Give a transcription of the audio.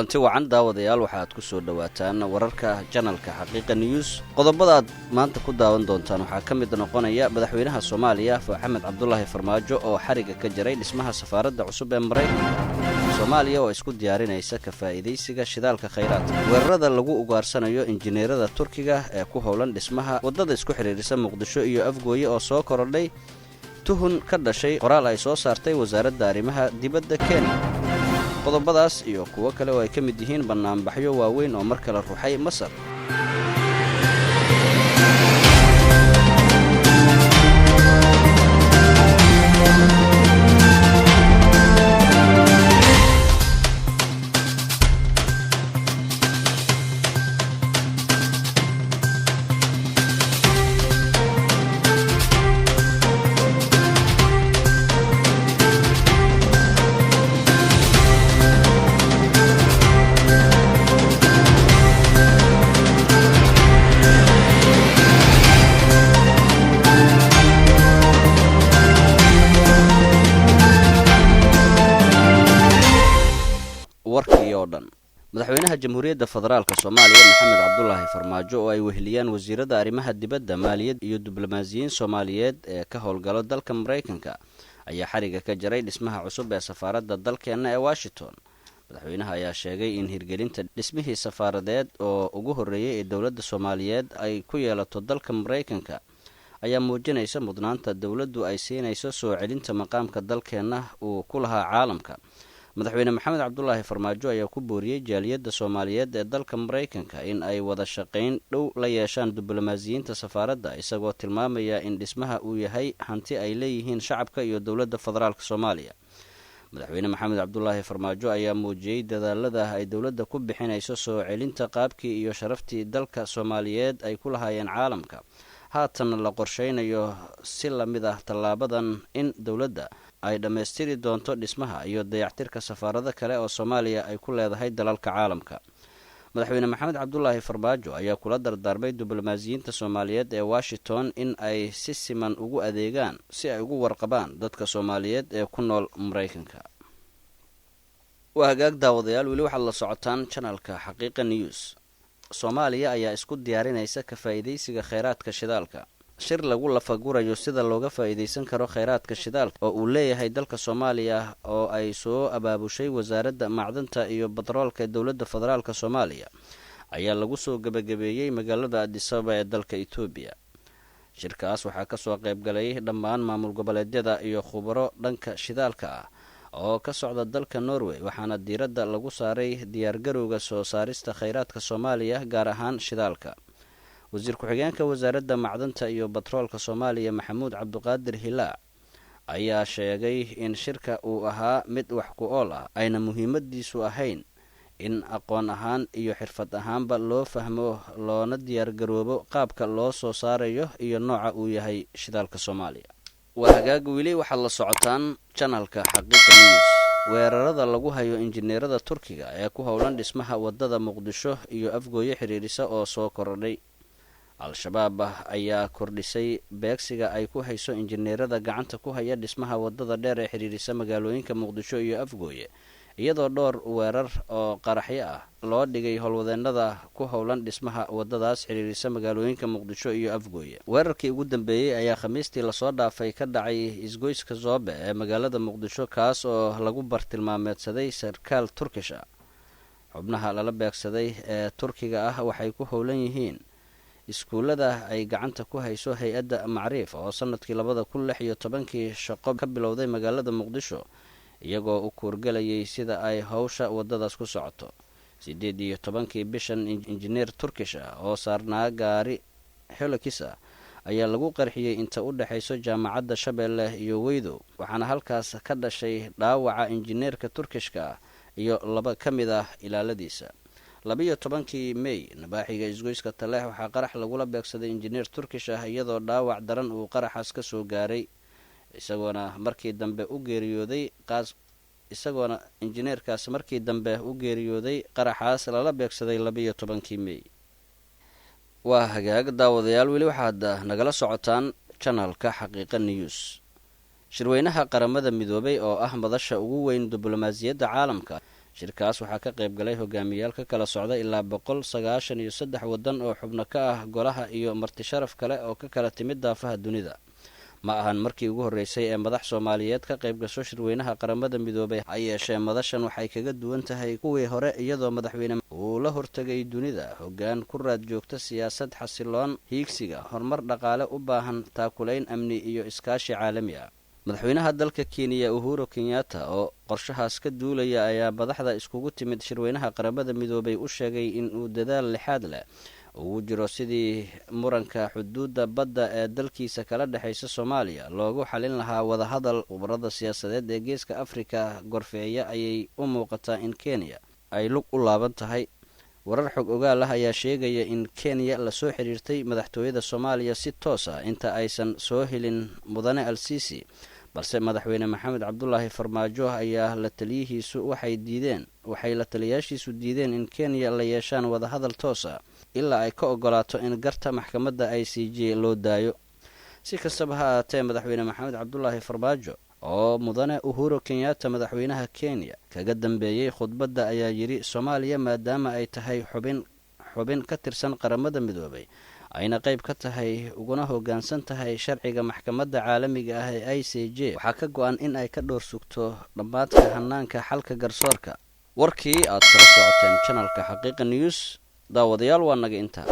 Kulanti wacan daawadayaal, waxaad ku soo dhowaataan wararka janalka Xaqiiqa News. Qodobada aad maanta ku daawan doontaan waxaa ka mid noqonaya madaxweynaha Soomaaliya Maxamed Cabdulaahi Farmaajo oo xariga ka jaray dhismaha safaaradda cusub ee Maraykanka, Soomaaliya oo isku diyaarinaysa ka faa'iidaysiga shidaalka khayraadka, weerarada lagu ugaarsanayo injineerada Turkiga ee ku howlan dhismaha waddada isku xidhiirisa Muqdisho iyo Afgooye oo soo korodhay, tuhun ka dhashay qoraal ay soo saartay wasaaradda arrimaha dibadda Kenya. Qodobadaas iyo kuwo kale oo ay ka mid yihiin bannaanbaxyo waaweyn oo mar kale ruxay Masar. Warkii oo dhan. Madaxweynaha Jamhuuriyadda Federaalka Soomaaliya Maxamed Cabdulaahi Farmaajo oo ay weheliyaan wasiirada arrimaha dibadda, maaliyad iyo diblomaasiyiin Soomaaliyeed ee ka howlgalo dalka Maraykanka ayaa xariga ka jaray dhismaha cusub ee safaaradda dalkeenna ee Washington. Madaxweynaha ayaa sheegay in hirgelinta dhismihii safaaradeed oo ugu horreeyey ee dowladda Soomaaliyeed ay ku yeelato dalka Maraykanka ayaa muujinaysa mudnaanta dowladdu ay siinayso soo celinta maqaamka dalkeenna uu ku lahaa caalamka. Madaxweyne Maxamed Cabdulaahi Farmaajo ayaa ku booriyey jaaliyadda Soomaaliyeed ee dalka Maraykanka in ay wada shaqayn dhow la yeeshaan diblomaasiyiinta safaaradda, isagoo tilmaamaya in dhismaha uu yahay hanti ay leeyihiin shacabka iyo dowladda federaalka Soomaaliya. Madaxweyne Maxamed Cabdulaahi Farmaajo ayaa muujiyey dadaalada ay dowladda ku bixinayso soo celinta qaabkii iyo sharaftii dalka Soomaaliyeed ay ku lahaayeen caalamka, haatan la qorsheynayo si lamid ah tallaabadan in dowladda ay dhammaystiri doonto dhismaha iyo dayactirka safaarado kale oo Soomaaliya ay ku leedahay dalalka caalamka. Madaxweyne Maxamed Cabdulaahi Farmaajo ayaa kula dardaarmay diblomaasiyiinta Soomaaliyeed ee Washington in ay si siman ugu adeegaan si ay ugu warqabaan dadka Soomaaliyeed ee ku nool Maraykanka. Waa hagaag daawadayaal, weli waxaad la socotaan janalka Xaqiiqa News. Soomaaliya ayaa isku diyaarinaysa ka faa'iidaysiga kheyraadka shidaalka. Shir lagu lafagurayo sida looga faa'iidaysan karo kheyraadka shidaalka oo uu leeyahay dalka Soomaaliya oo ay soo abaabushay wasaaradda macdanta iyo batroolka ee dowladda federaalka Soomaaliya ayaa lagu soo gebagabeeyey magaalada Adisababa ee dalka Etoobiya. Shirkaas waxaa kasoo qaybgalay dhammaan maamul goboleedyada iyo khubaro dhanka shidaalka ah oo ka socda dalka Norway, waxaana diiradda lagu saaray diyaargarowga soo saarista kheyraadka Soomaaliya, gaar ahaan shidaalka. Wasiir ku-xigeenka wasaaradda macdanta iyo batroolka Soomaaliya Maxamuud Cabduqaadir Hilaac ayaa sheegay in shirka uu ahaa mid wax ku ool ah, ayna muhiimadiisu ahayn in aqoon ahaan iyo xirfad ahaanba loo fahmo loona diyaargaroobo qaabka loo soo saarayo iyo nooca uu yahay shidaalka Soomaaliya. Waa hagaag, weli waxaad la socotaan janalka Xaqiiqa News. Weerarada lagu hayo injineerada Turkiga ee ku howlan dhismaha waddada Muqdisho iyo Afgooye xiriirisa oo soo korodhay. Al-Shabaab ayaa kordhisay beegsiga ay ku hayso injineerada gacanta ku haya dhismaha waddada dheer ee xiriirisa magaalooyinka Muqdisho iyo Afgooye, iyadoo dhowr weerar oo qaraxyo ah loo dhigay howlwadeenada ku howlan dhismaha waddadaas xiriirisa magaalooyinka Muqdisho iyo Afgooye. Weerarkii ugu dambeeyey ayaa Khamiistii lasoo dhaafay ka dhacay isgoyska Zoobe ee magaalada Muqdisho, kaas oo lagu bartilmaameedsaday sarkaal Turkish ah. Xubnaha lala beegsaday ee Turkiga ah waxay ku howlan yihiin iskuullada ay gacanta ku hayso hay-adda Macriif oo sanadkii 2016-kii shaqo ka bilowday magaalada Muqdisho, iyagoo u kuurgalayay sida ay howsha waddadaas ku socoto. 18-kii bishan, injineer Turkish ah oo saarnaa gaari Hilux ah ayaa lagu qarxiyey inta u dhexayso Jaamacadda Shabeelle iyo Weydow, waxaana halkaas ka dhashay dhaawaca injineerka Turkishka ah iyo laba ka mid ah ilaaladiisa. 12-kii May, nabaaxiga isgoyska Taleex waxaa qarax lagula beegsaday injineer Turkish ah, iyadoo dhaawac daran uu qaraxaas ka soo gaaray, isagoona markii dambe u geeriyooday qaas, isagoona injineerkaas markii dambe u geeriyooday qaraxaas lala beegsaday 12-kii May. Waa hagaag daawadayaal, weli waxaad nagala socotaan janalka Xaqiiqa News. Shirweynaha Qaramada Midoobay oo ah madasha ugu weyn diblomaasiyadda caalamka Shirkaas waxaa ka qayb galay hogaamiyayaal ka kala socda ilaa 193 waddan oo xubno ka ah golaha iyo marti sharaf kale oo ka kala timid daafaha dunida. Ma ahan markii ugu horreysay ee madax Soomaaliyeed ka qayb gasho shirweynaha Qaramada Midoobay. Ha yeeshee, madashan waxay kaga duwan tahay kuwii hore, iyadoo madaxweyne uu la hortegay dunida hoggaan ku raad joogta siyaasad xasiloon, hiigsiga horumar dhaqaale, u baahan taakulayn amni iyo iskaashi caalami ah. Madaxweynaha dalka Kenya, Uhuru Kenyatta, oo qorshahaas ka duulaya ayaa madaxda iskugu timid shirweynaha Qaramada Midoobay u sheegay in uu dadaal lixaad leh ugu jiro sidii muranka xuduudda badda ee dalkiisa kala dhexaysa Soomaaliya loogu xalin lahaa wadahadal. Khubarada siyaasadeed ee Geeska Afrika gorfeeya ayay u muuqataa in Kenya ay lug u laaban tahay. Warar xog ogaal ah ayaa sheegaya in Kenya lasoo xiriirtay madaxtooyada Soomaaliya si toos ah inta aysan soo helin mudane Al Sisi, balse madaxweyne Maxamed Cabdulaahi Farmaajo ayaa la taliyihiisu waxay diideen, waxay la taliyaashiisu diideen in Kenya la yeeshaan wadahadal toos ah ilaa ay ka ogolaato in garta maxkamadda ICJ loo daayo. Si kastaba ha ahaatee, madaxweyne Maxamed Cabdulaahi Farmaajo oo mudane Uhuru Kenyatta, madaxweynaha Kenya, kaga dambeeyey khudbadda ayaa yidhi: Soomaaliya, maadaama ay tahay xubin ka tirsan Qaramada Midoobay, ayna qayb ka tahay uguna hoggaansan tahay sharciga maxkamadda caalamiga ah ee ICJ, waxaa ka go-an in ay ka dhowr sugto dhammaadka hanaanka xalka garsoorka. Warkii aad kala socoteen channelka Xaqiiqa News, daawadayaal, waa naga intaa.